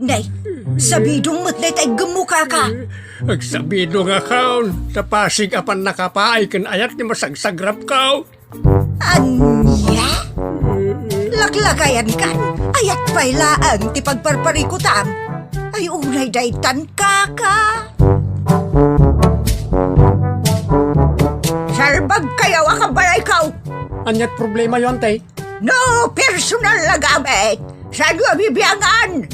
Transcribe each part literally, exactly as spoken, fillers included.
Nay, sabidong met dayta iggemmo, kaka. Agsabidongakon, ta pasig a pannakapaay ken ayat ti masagsagrapko. Ania? Laklakayankan, ayat pay laeng ti pagparparikutam. Ay, unay daytan, kaka. Salbagkayo a kabalayko. Ania't problemayo, ante? No personal a gamit, saanyo a bibiangan?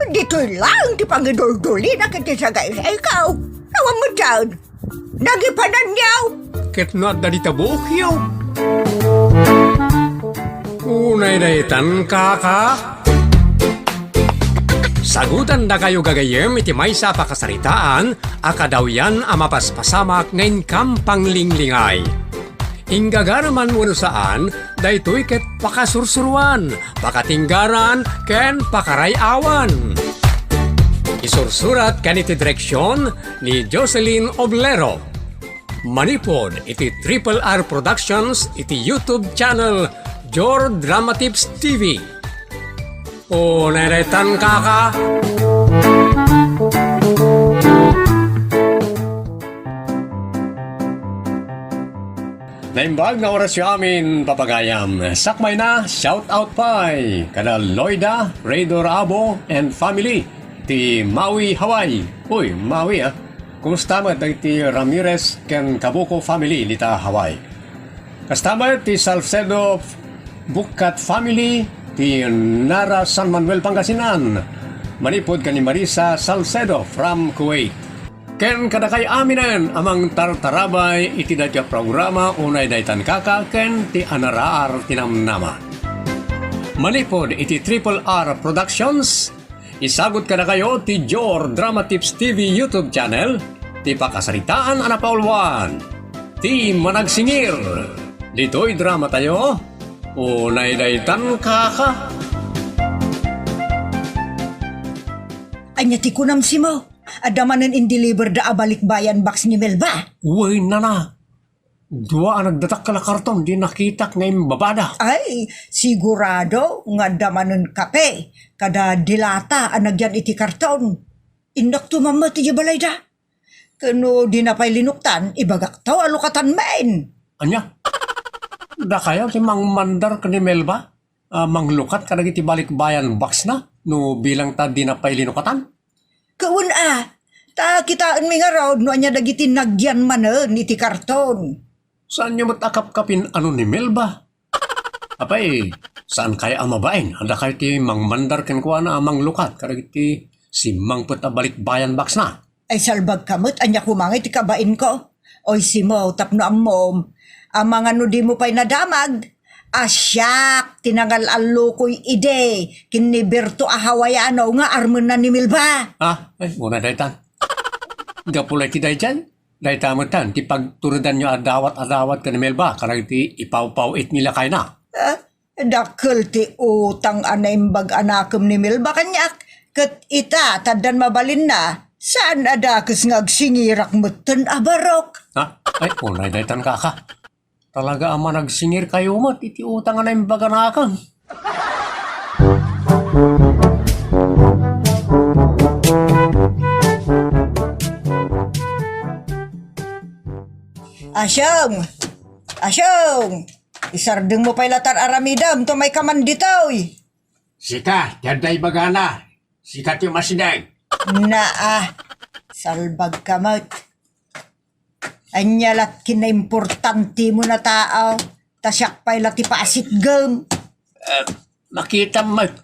Ditoy laeng ti pangiduldulina ket ti sagaysayko. Awan met daan. Nagipananyo. Ket no adda dita buokyo. Unay daytan, kaka. Sagutandakayo gagayyem iti maysa a pakasaritaan a kadawyan a mapaspasamak nga inkam panglinglingay. Inggagaraman wenno saan, daytoy ket pakasursuroan, pakatinggaran, ken pakaray-awan. Isursurat ken iti direksion ni Jocelyn Oblero. Manipud iti Triple R Productions iti YouTube channel Jor Dramatips T V. O, nairetan, kaka. Naimbag nga orasyo amin, papagayam. Sakbay na, shout out pay kada Loida, Raydo Raabo, and family, ti Maui, Hawaii. Uy, Maui, ah. Kumusta met dagiti Ramirez ken Kabuko family dita Hawaii? Kasta met ti Salcedo Bukkat family ti Nara, San Manuel, Pangasinan, manipud ken ni Marisa Salcedo from Kuwait. Ken kadakay aminen a mangtartarabay iti daytoy a programa unay daytan, kaka, ken ti anaraar ti namnama. Manipud iti Triple R Productions, isagut kadakayo ti Jor Drama Tips T V YouTube channel, ti pakasaritaan a napauluan, ti Managsingir. Ditoy dramatayo, unay daytan, kaka. Ania ti kunam, Simo? Adda manen in-deliver da a balikbayan box ni Melba? Wen, nana. Dua a nagdadakkel a karton ti nakitak nga imbabada. Ay, sigurado nga adda manen kape, kada dilata a nagyan iti karton. Innakto mamma ti balayda. Ken no dina pay linuktan, ibagakto a lukatan manen. Ania? Dakayo ti mangmandar ken ni Melba a manglukat kadagiti balikbayan box na no bilang ta dina pay linukatan? Ket wen a, ta kitaenmi ngarud no ania dagiti nagyan manen iti karton. Saanyo met a kapkapin-ano ni Melba? Apay, saan kayo a mabain? Adda kayo ti mangmandar kenkuana a manglukat kadagiti simmangpet a balikbayan box na? Ay, salbagka met, ania koma ngay ti kabainko? Oy, Simo, tapno ammom, amangan no dimo pay nadamag, a siak ti nangal-allukoy idi ken ni Berto a Hawaiano nga armenna ni Melba. Ah, ay, una daytan. Gapu lay ti daydiay, dayta metten ti pagturedanyo a dawat a dawat ken ni Melba kadagiti ipawpaw-it ni lakayna. Ah, dakkel ti utang a naimbag a nakem ni Melba kaniak, ket ita, taddan mabalinna, saan a dakes nga agsingirak metten a barok. Ha? Ay, unay daytan, kaka. Talaga a managsingir kayo met iti utang a naimbag a nakem. Asyong! Asyong! Isardengmo pay latta ti aramidem, ta mayka man ditoy. Sika, ti adda ibagana. Sika ti umasideg. Naa, salbagka met. Ania lat kinnaimportantemo a tao, ta siak pay la ti pasitgem. Eh, makitam met,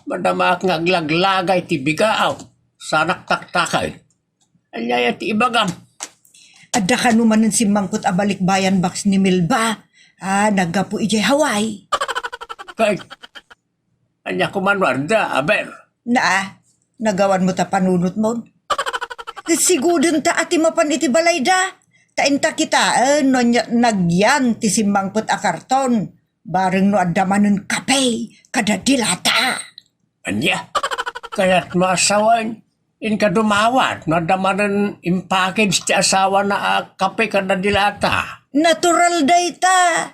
madamaak nga aglaglaga iti bigaaw, saanak taktakay. Ania ti ibagam? Adda kano manen simmangpet a balikbayan box ni Melba. Ah, naggapu idiay Hawaii. Kay, ania koma no adda, aber? Naa, nagawan mo ta panunot mo. Siguden ta ati mapan iti balayda. Ta inta kitaen no nya-, nagyan ti simmangpet a karton. Bareng no adda manen kape, kada dilata. Ania? Kayat mo asawan? Inka dumawat no adda manen impackage ti asawana a kape kada dilata. Natural dayta.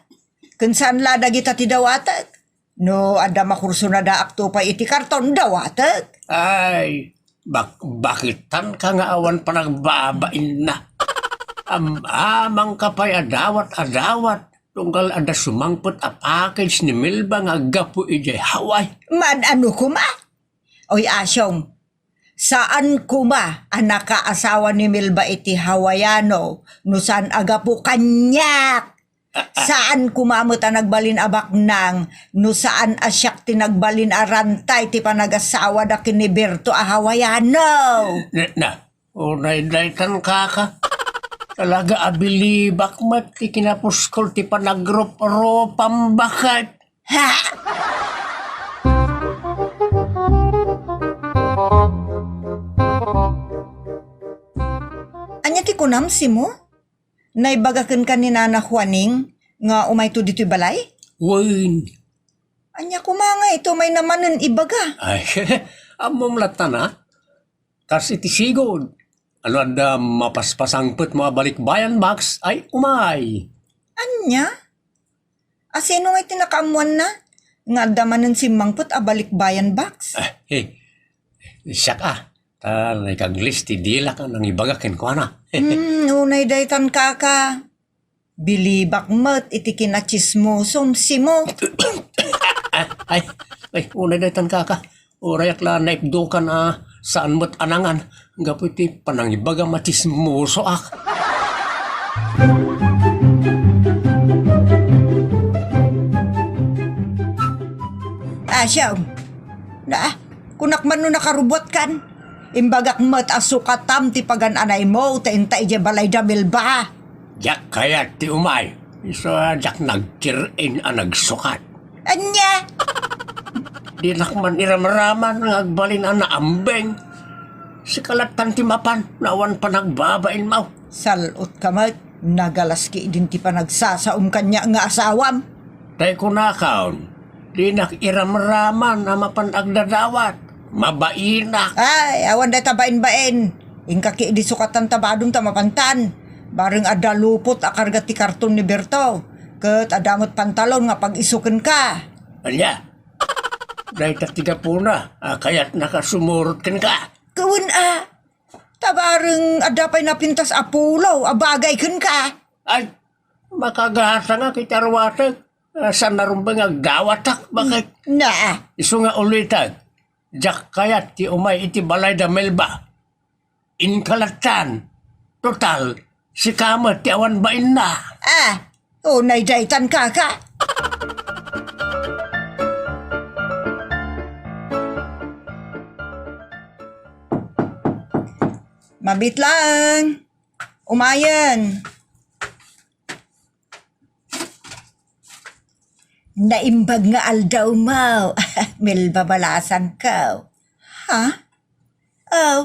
Ken saan la dagita ti dawatek. No adda makursunadaakto pay iti karton, dawatek. Ay, bak-, bakitanka nga awan panagbabainna. Am-, amangka pay a dawat a dawat, tunggal adda sumangpet a package ni Melba nga aggapu idiay Hawaii. Maan-ano koma? Oy, Asyong, saan koma a nakaasawa ni Melba iti Hawaiano no saan a gapu kaniak? Saan koma met a nagbalin a baknang no saan a siak ti nagbalin a rantay ti panagasawa da ken ni Berto a Hawaiano? Na, na, unay daytan, kaka. Talaga a bilibak met ti kinapuskol ti panagrup-rupam, baket. Ha? Ania ti kunam, Simo? Naibaga kenka ni Nana Juaning nga umayto ditoy balay? Wen. Ania koma nga ito may namanen ibaga? Ay, ammom latta na. Kas iti sigud, ano adda mapaspasangpetmo a balikbayan box ay umay. Ania? A, sino nga iti nakaammoanna nga adda manen simmangpet a balikbayan box? Ah, eh, siak a. Ta naikaglis ti dilak a nangibaga kenkuana. Hmm, unay daytan, kaka. Bilibak met iti kinatsismosom, Simo. Ah, ay, ay, unay daytan, kaka. Urayak la naipdukan a saan met a nangan gapu iti panangibagam a tsismosoak. Asyam. Na, kunak man no nakarubuatkan. Imbagak met a sukatam ti pagan-anaymo ta inta idiay balay da Melba. Diak kayat ti umay. Isu a diak nagkir-in a nagsukat. Ania? Dinak man iramraman nga agbalin a naambeng. Sika lattan ti mapan, no awan panagbabainmo. Sal-otka met, nagalaski idin ti panagsasaom kaniak nga asawam. Tay kunakon, dinak iramraman a mapan agdadawat. Mabainak. Ay, awan dayta bain-bain. Inkaki idi sukatan ta badom ta mapantan. Bareng adda lupot a karga ti karton ni Berto. Ket adda met pantalon nga pag-isu kenka. Ania? Dayta ti gapuna a kayatnaka sumurot kenka. Kawen a. Ta bareng adda pay napintas a pulo a bagay kenka. Ay, makagasangak iti aruatek. Ah, saan a rumbeng nga agdawatak, baket? Na. Isu nga ulitek, diak kayat ti umay iti balay da Melba. Inka lattan. Total, sika met ti awan bainna. Ah, unay daytan, kaka. Mabit laeng. Umayen. Naimbag nga aldawmo, Melba balasangko. Ha? Oh,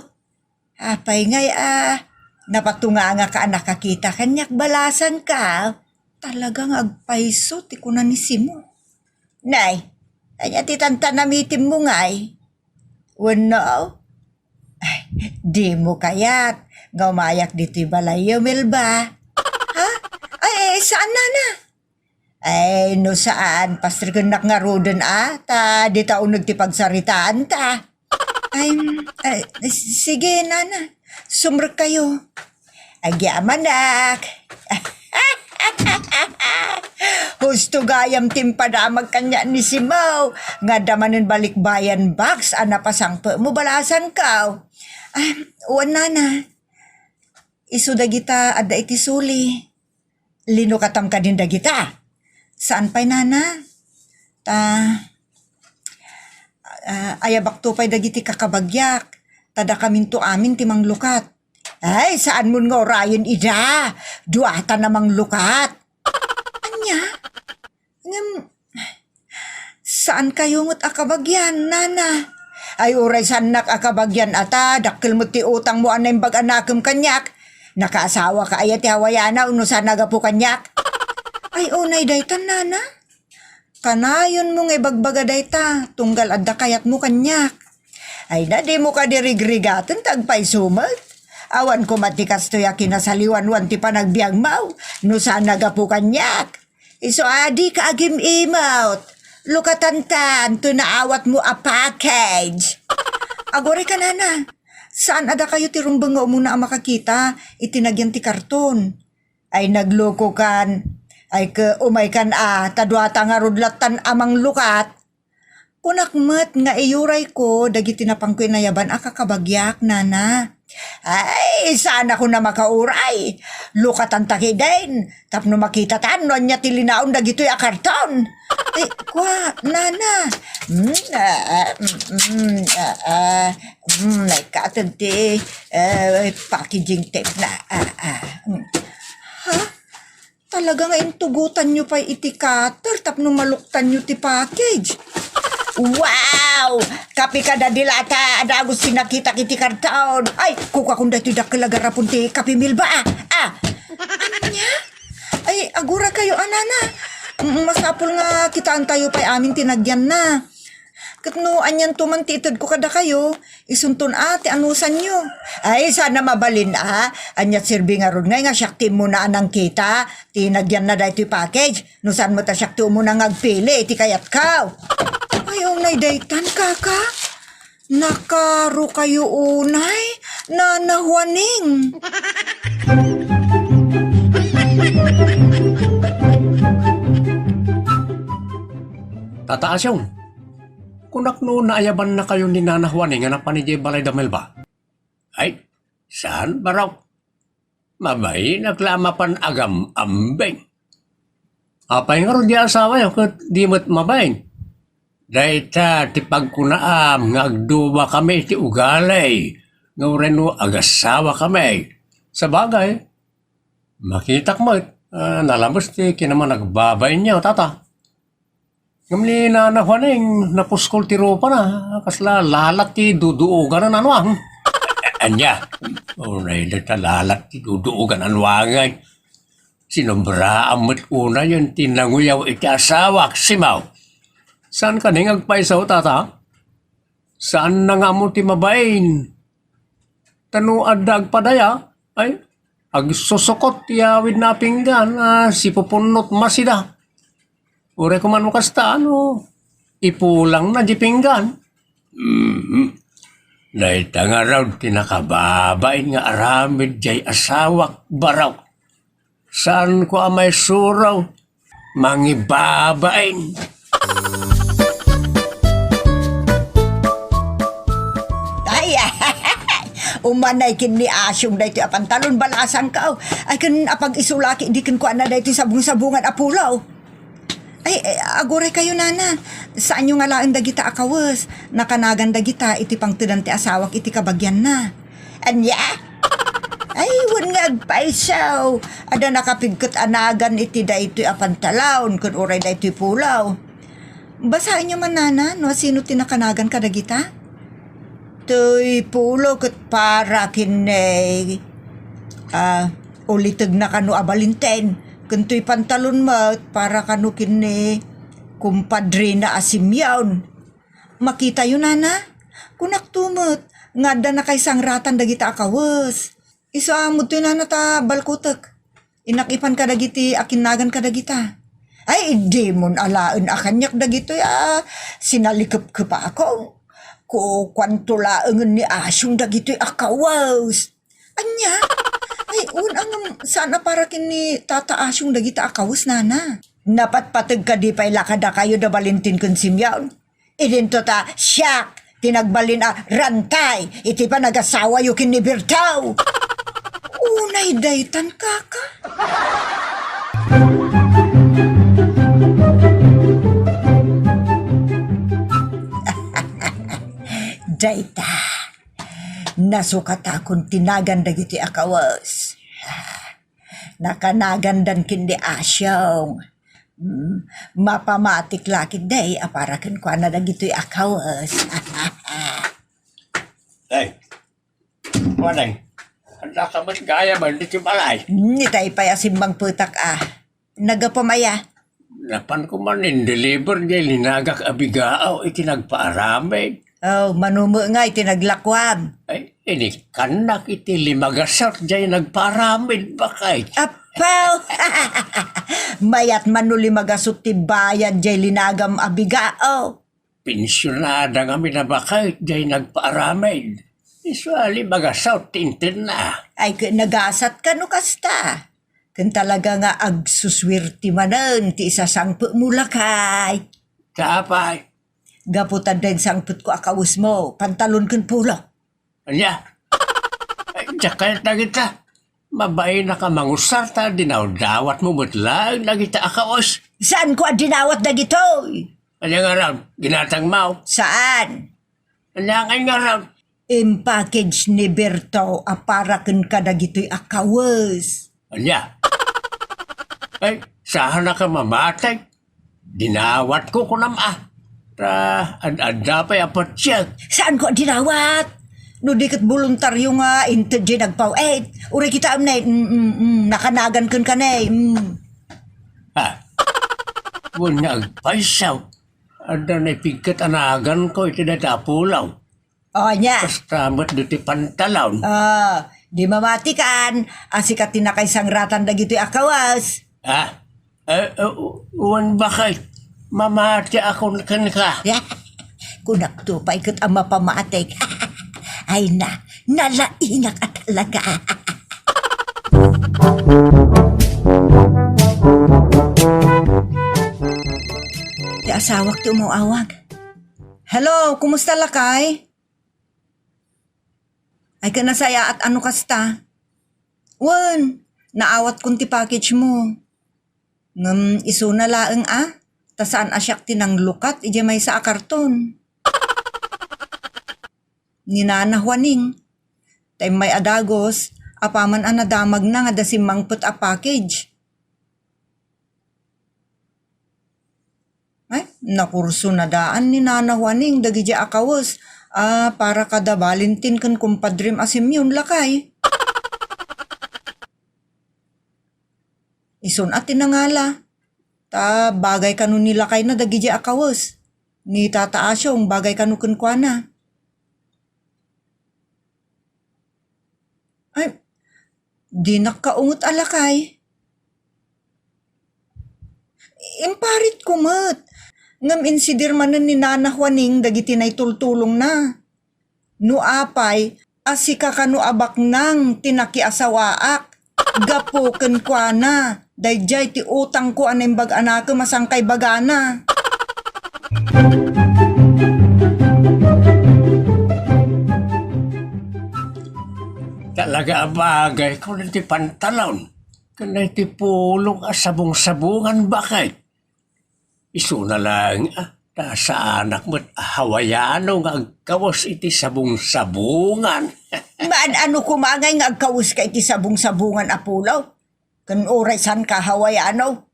apay ngay a napatungangaka a nakakita kaniak balasangko? Talaga nga agpayso ti kuna ni Simo. Nay, ania ti tantanamitimmo ngay? Wenno? Ay, dimo kayat nga umayak ditoy balayyo, Melba? Ha? Ay, eh, saan, nana? Ay, no saan, pastrikennak ngaruden a, ta dita uneg ti pagsaritaanta. Ay, mm, ay, s-, sige, nana. Sumrekkayo. Agyamanak. Husto gayam ti impadamag kaniak ni Simo nga adda manen balikbayan box a napasangpetmo balasangko. Ah, wen, nana. Isu dagita adda iti suli. Linukatam kadin dagita? Saan pay, nana? Ta, ah, ayabakto pay dagiti kakabagiak. Ta dakaminto amin ti manglukat. Ay, saanmon nga urayen ida. Duatan a manglukat. Ania? Ngem, saankayo met a kabagian, nana? Ay, uray saannak a kabagian a ta, dakkel met ti utangmo a naimbag a nakem kaniak. Nakaasawaka aya ti Hawaiana wenno saan a gapu kaniak? Ay, unay daytan, nana. Kanayonmo nga ibagbaga dayta, tunggal adda kayatmo kaniak. Ay na, dimo kadi rigrigaten ta agpayso met. Awan koma ti kastoy a kinasaliwanwan ti panagbiagmo, no saan a gapu kaniak. Isu a dika agim-imot. Lukatantan toy naawatmo a package. Aguray ka, nana. Saan a dakayo ti rumbeng nga umuna a makakita iti nagyan ti karton? Ay, naglukokan. Ay, ke, umaykan a, ta duata ngarud lattan a manglukat. Kunak met nga iyurayko dagiti napangko inayaban a kakabagiak, nana. Ay, saan a kuna makauray. Lukatanta kiden, tapno makitatan no ania ti linaon dagitoy a karton. Ay, kua, nana. Mm, ah, ah, mm, mm, ah, ah, mm, ay, katen ti, eh, packaging tape na. Ah, ah, mm. Ha? Talaga nga intugotanyo pay iti cutter tapno maluktanyo ti package. Wow! Kapi kada dilata a dagus ti nakitak iti karton. Ay, kukakon daytoy dakkel a garapon ti Kapi Milba, ah. Ah. Ania? Ay, agura kayo, a, nana. Mm, masapul nga kitaentayo pay amin ti nagyanna. Ket no anianto man ti itedko kadakayo, isunton a ti anusanyo. Ay, saan a mabalin a. Ania ti serbi ngarud ngay nga siak ti immuna a nangkita ti nagyanna daytoy package? No saan met a siak ti umuna nga agpili iti kayatko? Ay, unay daytan, kaka. Nakaro kayo unay, Nana Juaning. Tata Asyong, kunak no naayabannakayo ni Nana Juaning nga napan idiay balay da Melba? Ay, saan, barok? Mabainak la a mapan agam-ambeng. Apay ngarud di asawayo ket di met mabain? Dayta ti pagkunaam nga agdumakami ti ugali nga uray no agasawakami. Sabagay, makitak met, ah, nalames ti kinamanagbabainyo, tata. Ngem ni Nana Juaning, napuskol ti rupana, kasla lalat ti duduogan a nanoa. Ania? Unay dayta lalat ti duduogan a nanoa ngay. Sinubraam met unayen ti nanguyaw iti asawak, simaw. Saan kadi nga agpayso, tata? Saan na nga ammo ti mabain? Ta no adda agpadaya, ay, agsusukot ti awidna a pinggan a sipupunnot masida. Uray koma no kasta, no, ipulangna di pinggan. Mhm. Dayta ngarud ti nakababain nga aramid jay asawak, barok. Saanko a maisuro, mangibabain. Ay, umanay ken ni Asyong daytoy a pantalon, balasangko. Ay, ken apag-isulaki di kenkuana daytoy sabong-sabongan a pulaw. Ay, eh, aguray kayo, nana. Saanyo nga laeng dagita a kawes. Nakanagan dagita iti pangtedan ti asawak iti kabagianna. Ania? Ay, wen nga agpayso. Adda nakapigket a nagan iti daytoy a pantalon ken uray daytoy pulaw. Basaenyo man, nana, no asino ti nakanagan kadagita? Toy pulaw ket para ken ni, ah, ulitegna kano a Valentin. Ken toy pantalon met para kano ken ni kumpadrina a Simeon. Makitayo, nana? Kunakto met nga adda nakaisangratan dagita a kawes. Isu a mudtoy, nana, ta balkutek. Innak ipan kadagiti a kinnagan kadagita. Ay, dimon alaen a kaniak dagitoy a sinalikepkepakon. Kukuanto laengen ni Asyong dagitoy a kawes. Ania? Ay, wen a ngem saan a para ken ni Tata Asyong dagita a kawes, nana. Napatpateg kadi pay la kadakayo da Valentin ken Simeon? Idinto ta siak ti nagbalin a rantay iti panagasawayo ken ni Bertaw. Unay daytan, kaka. Dayta, nasukatakon ti nagan dagiti a kawes. Nakanagandan ken ni Asyong. Hmm, mapamatik la ketdi a para kenkuana dagitoy a kawes. Ay, Juaning, adda ka met gayam ditoy balay? Hmm, itay pay a simmangpetak a. Nagapam aya? Napanko man in-deliver diay linagak a bigaaw iti nagpaaramid. Oh, mano met nga iti naglakuam? Ay, inikkannak iti limagasat diay nagpaaramid, bakay. Ap-, Pau! Mayat man no lima gasut ti bayad jay linagam a bigao. Pensionada ngamin a baket jay nagpaaramid. Isu a lima gasut ti intenna. Ay, ket nagasat ka no kasta. Ken talaga nga agsusuerte manen ti isasangpetmo, lakay. Apay? Gapu ta adda insangpetko a kawesmo, pantalon ken pulo. Ania? Ay, diak kayat dagita. Mabainak a mangusar ta dinawdawatmo met laeng dagita a kawes. Saanko a dinawat dagitoy? Ania ngarud? Ginatangmo? Saan? Ania ngay ngarud? Impackage ni Berto a para ken kadagitoy a kawes. Ania? Ay, saan a ka mamati? Dinawatko kunam a. Ta, ad-adda pay a patiek. Saanko a dinawat? No di ket boluntario nga inted jay nagpaw-et. Uray kitaem ne, mm, mm, mm, nakanagan kenka ne, mm. Ha? Wen nga agpayso. Adda naipigket a naganko iti dayta a pulo. O, ania? Kasta met ditoy pantalon. Ah, di mamatikan, a sika ti nakaisangratan dagitoy a kawes. Ah, eh, eh, wen baket, mamati akon kenka. Ya, kunakto pay ket a mapamatik. Ay na, nalaingak a talaga. Ti asawak ti umaw-awag. Hello, kumusta, lakay? Ay, ket nasayaat a no kasta. Wen, naawatkon ti package mo. Ngem isuna laeng a, ta saan a siak ti nanglukat idiay maysa a karton. Ni Nana Juaning, ta immay a dagus, apaman a nadamagna nga adda simmangpet a package. Ay, nakursunadaan ni Nana Juaning dagidiay a kawes a para kada Valentin ken kumpadrem a Simeon, lakay. Isun a ti nangala, ta bagay kano ni lakayna dagidiay a kawes. Ni Tata Asiong bagay kano kenkuana. Ay, dinak kaunget a lakay. Imparitko met. Ngem insidir manen ni Nana Juaning dagiti naitultulongna. No apay, a sika kano a baknang ti nakiasawaak, gapu kenkuana, daydiay ti utangko a naimbag a nakem a sangkay bagana. Talaga a bagay ko ti pantalon ken ti pulong a sabong-sabongan, baket. Isuna laeng a, ta saanak met a Hawaiano nga agkawes iti sabong-sabongan. Maan-ano koma ngay nga agkaweska iti sabong-sabongan a pulo? Ken uray saanka Hawaiano?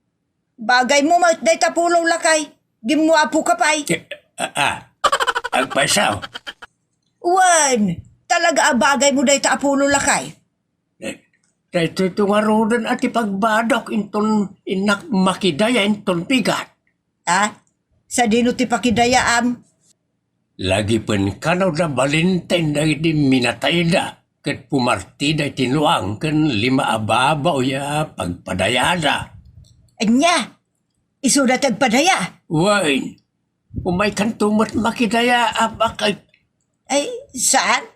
Bagaymo met dayta pulo, lakay. Dimmuapoka pay. Eh, ah, ah. Agpayso. Wen, talaga a bagaymo dayta a pulo, lakay. Eh, daytoy to ngaruden a ti pagbadok inton innak makidaya inton bigat. Ah? Sadino ti pakidayaam? Lagipen kano da Valentin dagiti minatayda ket pumartida iti nuang ken lima a babaw ya pagpadayada. Ania? Isuda ti agpadaya? Wen, umaykanto met makidaya a baket. Ay, saan?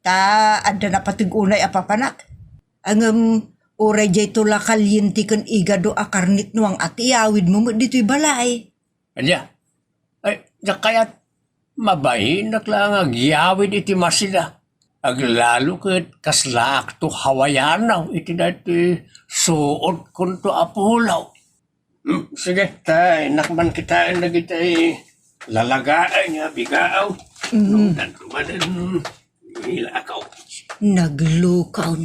Ta adda napateg unay a papanak. Ngem uray dayto la kaliente ken igado a karne ti nuang a ti iyawidmo met ditoy balay. Ania? Ay, diak kayat. Mabainak la nga agyawid iti masida. Aglalo ket kaslaakto Hawaiano iti daytoy suodkonto a pulo. Hmm, sige, ta innak man kitaen dagiti lalagaen nga bigaaw. Mm. Naglukaon.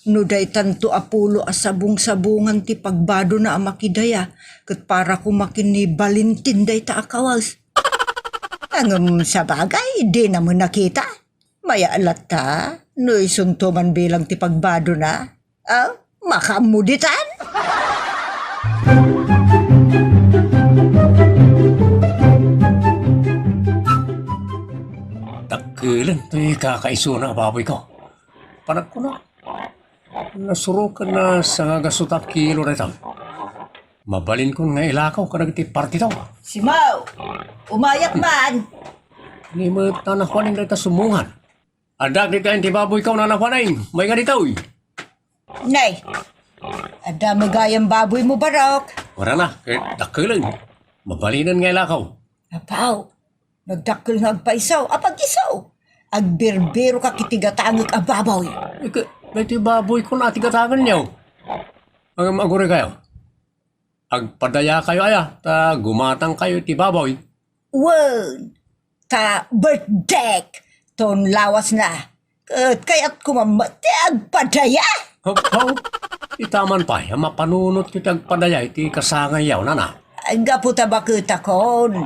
No daytanto a pulo a sabong-sabongan ti pagbadona a makidaya, ket para koma ken ni Valentin dayta a kawes. Ngem sabagay, dina met nakita. Maya latta, no isunto man bilang ti pagbadona. Ah, makaammo ditan? Dakkelon toy kakaisuna a baboyko. Panagkuna, Nasuroken a sangagasto ti kilo dayta. Mabalinkon nga ilakaw kadagiti partitaw. Simaw, umayat man. Ni met nanahuanen dayta summungan. Adda dayta ti baboyko nanahuanen. Maynga ditoy. Nay, adda met gayam baboymo, Barok. Wara na, ket dakkelen. Mabalinen nga ilakaw. Apaw, nagdakkel nga agpaiso. Apag-iso? Agbirbiroka iti gatangek a baboy. Ket, daytoy baboyko na ti gatangenyo. Ngem aguraykayo. Agpadayakayo aya, ta gumatangkayo iti baboy. Wen, ta birthdayk ton lawasna. Ket kayatko man met ti agpadaya. Haw, haw. Ita man pay a mapanunotyo ti agpadaya iti kasangayyo, nana. Gapu ta baketakon.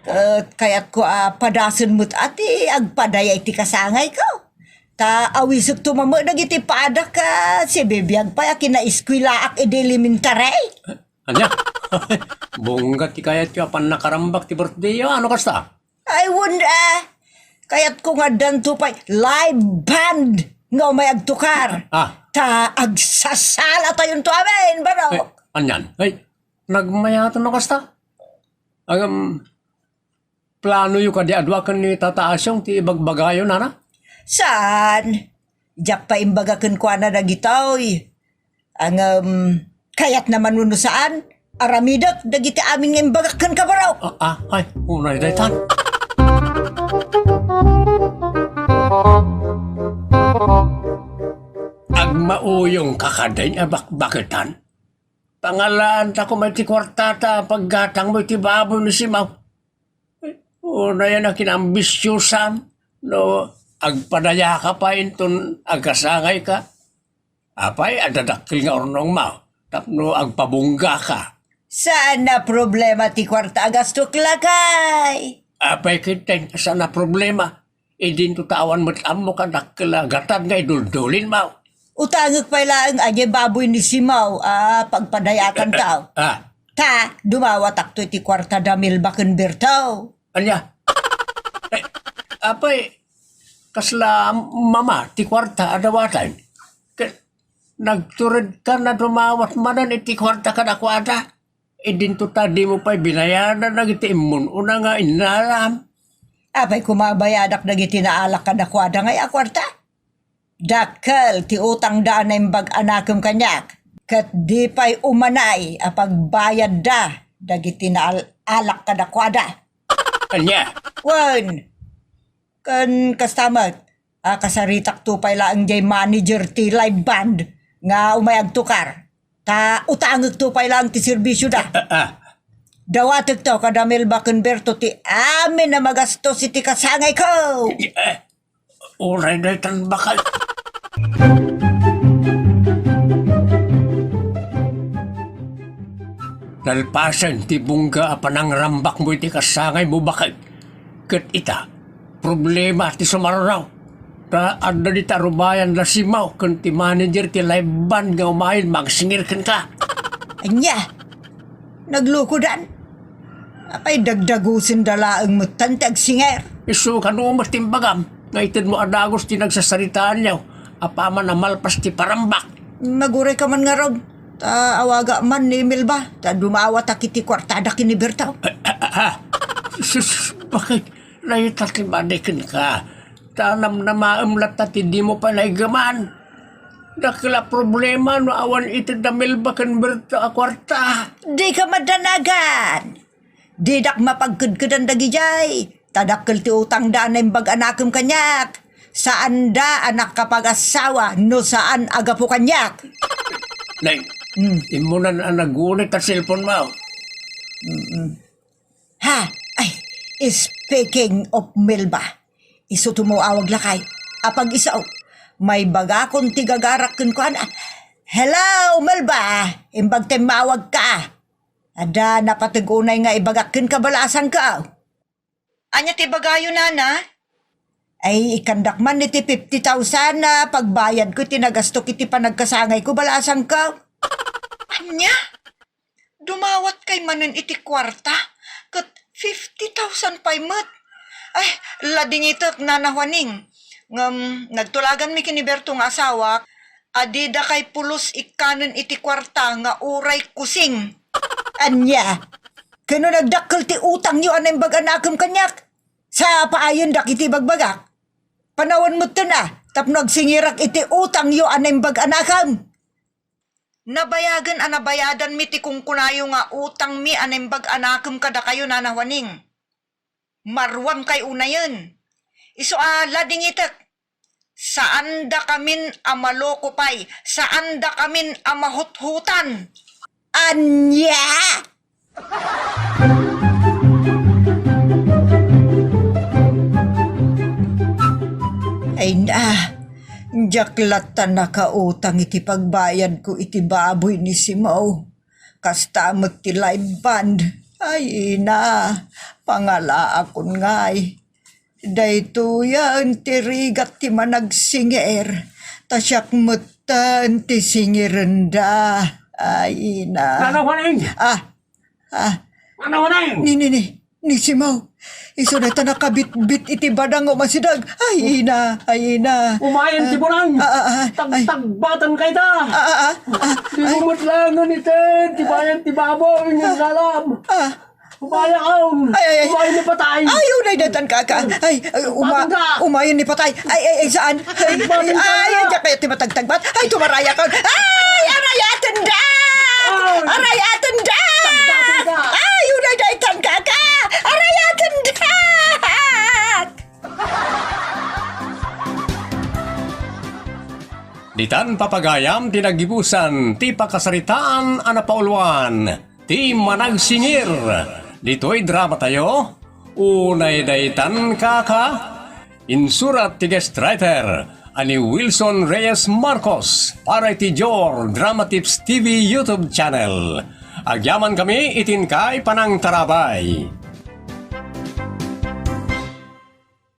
Ket kayatko a padasen met a ti agpadaya iti kasangayko. Ta awisekto man met dagiti padak a sibibiag pay a kinaeskuelaak idi elementary. Ania? Bungga ti kayatyo a pannakarambak ti birthdayyo, ano kasta? Ay, wen, ah. Kayatko nga addanto pay live band nga umay agtukar. Ah. Ta agsasalatayon to amin, Barok. Eh, anian? Ay, nagmayaten no kasta? Agam, planoyo kadi a dua ken ni Tata Asyong ti ibagbagayo, nana? Saan? Diak pay imbaga kenkuana dagitoy. Ngem, kayatna man wenno saan, aramidek dagiti amin nga imbagak kenka, Barok. Ah, ah, ay, unay daytan. Agmauyongka kadin a bakbaketan? Pangalaanta koma iti kuartata a paggatangmo iti baboy ni Simaw. Unayen a kinaambisiosam no agpadayaka pay inton agkasangayka. Apay, adda dakkel nga urnongmo tapno agpabunggaka. Saan a problema ti kuarta a gastok, lakay. Apay ketdin, saan a problema. Idinto ta awan met ammo kadakkel a gatad nga iduldulinmo. Utangek pay laeng a diay baboy ni Simaw a pagpadayakantaw. Ah. Ta dumawatakto iti kuarta da Melba ken Berto. Ania? Eh, apay, kasla mama ti kuarta a dawatan? Ket nagturedka a dumawat manen iti kuarta kadakuada. Idinto ta dimo pay binayadan dagiti immun-una nga innanam. Apay koma a bayadak dagiti naalak kadakuada nga aya kuarta? Dakkel ti utangda a naimbag a nakem kaniak, ket di pay umanay a pagbayadda dagiti naalak kadakuada. Ania? Wen, ken kasta met, a kasaritakto pay laeng diay manager ti live band nga umay agtukar. Ta utangekto pay laeng ti serbisioda. Ah, ah. Dawatekto kada Melba ken Berto ti amin a magastos iti kasangayko. Eh, uray daytan, bakay. Nalpasen ti bungga a panangrambakmo iti kasangaymo, bakay. Ket ita, problema ti sumaruno. Ta adda dita rubayan da Simaw ken ti manager ti live band nga umayen mangsingir kenka. Ania? Naglukodan? Apay dagdagusenda laeng metten ti agsinger? Isu kano met ti imbagam nga itedmo a dagus ti nagsasaritaanyo apaman a malpas ti parambak. Nagurayka man ngarud, ta awaga man ni Melba, ta dumawatak iti kuartada ken ni Berto. Ah, ah, ah, ah. Sus, bakit? Layta ti madi kenka. Ta namnamaem latta ti dimo pay naiggaman. Dakkel a problema no awan ited da Melba ken Berto a kuarta. Dika madanagan. Didak mapagkedkedan dagidiay. Ta dakkel ti utangda a naimbag a nakem kaniak. Saanda a nakapag-asawa no saan a gapu kaniak. Nay, hmm, immunan a nagunit a cellphone mo. Mm-mm. Ha? Ay, speaking of Melba, isu ti umawag lakay. Apag-iso, maibagakon ti gagarak kenkuana. Hello, Melba! Imbag ti immawagka. Adda napateg unay nga ibagak kenka, balaasangko. Ania ti ibagayo, nana? Ay, ikandak man iti fifty thousand a pagbayadko iti nagastok iti panagkasangayko, balaasangko. Ania? Dumawatkay manen iti kuarta, ket fifty thousand pay met. Ay, ladingitek, Nana Juaning. Ngem nagtulaganmi ken ni Berto nga asawak, a didakay pulos ikkanen iti kuarta nga uray kusing. Ania? Ken no nagdakkel ti utangyo a naimbag a nakem kaniak, sapaayendak iti bagbagak. Panawen metten a tapno agsingirak iti utangyo a naimbag a nakem. Nabayagen a nabayadanmi ti kunkunayo nga utangmi a naimbag a nakem kadakayo, Nana Juaning. Maruamkay unayen. Isu a ladingitek. Saandakamin a maloko pay, saandakamin a mahuthutan. Ania? Ay na, diak latta nakautang iti pagbayadko iti baboy ni Simao. Kasta met ti live band. Ay, ina, pangalaakon ngay. Daytoyen ti rigat ti managsingir, ta siak metten ti singirenda. Ay, ina. Nana Juaning! Ah, ah. Nana Juaning! Ni, ni, ni, ni Simao. Isu dayta nakabitbit iti badang nga umasideg. Ay, ina, ay, ina. Umayen ti bunang. Ah, ah, ah, ay. Tagtagbatan kayta. Ah, ah, ah, ah, ay. Di mo met laengen iten ti bayad ti baboy nga inalam. Ah. Umayen. Ay, ay, ay. Umayen ni patay. Ay, unay daytan, kaka. Ay, ay, uma-, Patay ka. Umayen ni patay. Ay, ay, ay, saan? Ay, ay, ay, ay, diak kayat ti matagtagbat. Ay, tumarayak. Ay, arayatendak! Ay. Arayatendak! Tagbatendak! Ay, unay daytan, kaka! Arayatendak! Ditan papagayam ti naggibusan ti pakasaritaan a napauluan ti Managsingir. Ditoy dramatayo, unay daytan, kaka. Insurat ti guest writer a ni Wilson Reyes Marcos para iti Jor Drama Tips T V YouTube channel. Agyamankami iti inkay panangtarabay.